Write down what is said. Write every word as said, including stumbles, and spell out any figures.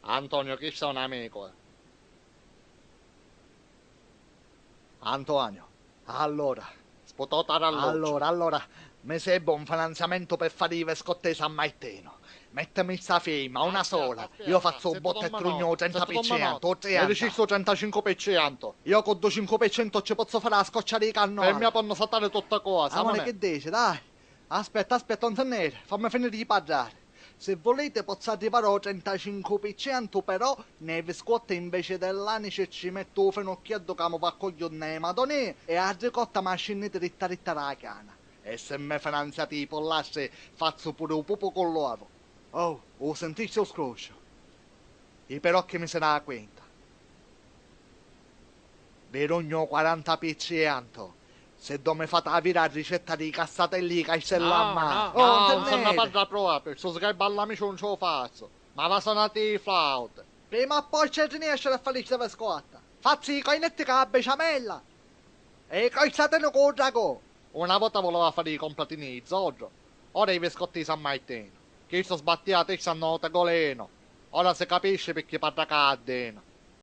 Antonio, chistu è un amicu, eh. Antonio, allora. Sputò tarallucciu. Allora, allora, mi servi un finanziamentu pi fari i viscotti di San Martinu. Mettimi sta firma, una sola. Io fazzu un bottu e trugnu trenta pi centu, o trenta. Mi dicisti trentacincu pi centu. Io cu ddu cincu pi centu ci pozzu fari la scoccia di cannone. Pi mia ponnu saltari tutti cosi. Amore, chi dici, dai? Aspetta, aspetta, non se ne era. Fammi finire di parlare. Se volete pozzu arrivare al trentacinque per cento, però nei biscotti invece dell'anice ci metto un fenocchietto che mi fa coglione Madonna e a ricotta mi scendete ritta ritta la chiana. E se mi finanziate i pollastre, faccio pure un pupo con l'uovo. Oh, ho sentito il scroscio. I perocchi mi se ne la quinta. Vi rugnu quaranta pi centu. Se do mi fate aviri a ricetta di cassatelli di Castellamma. No, no, oh, no, non se ne parla proprio, sto sgarballamiciu non ce lo faccio. Ma va sonati i flauti. Prima o poi ci riesce a fare sta scotta. Fazzi i coinetti con la besciamella. E i coizzatini con il ragù. Una vota voleva fare i completini di Zorro, ora i biscotti di San Martino. Chisto sbattia a testa a un tegolino. Ora si capisce perché parla caddino.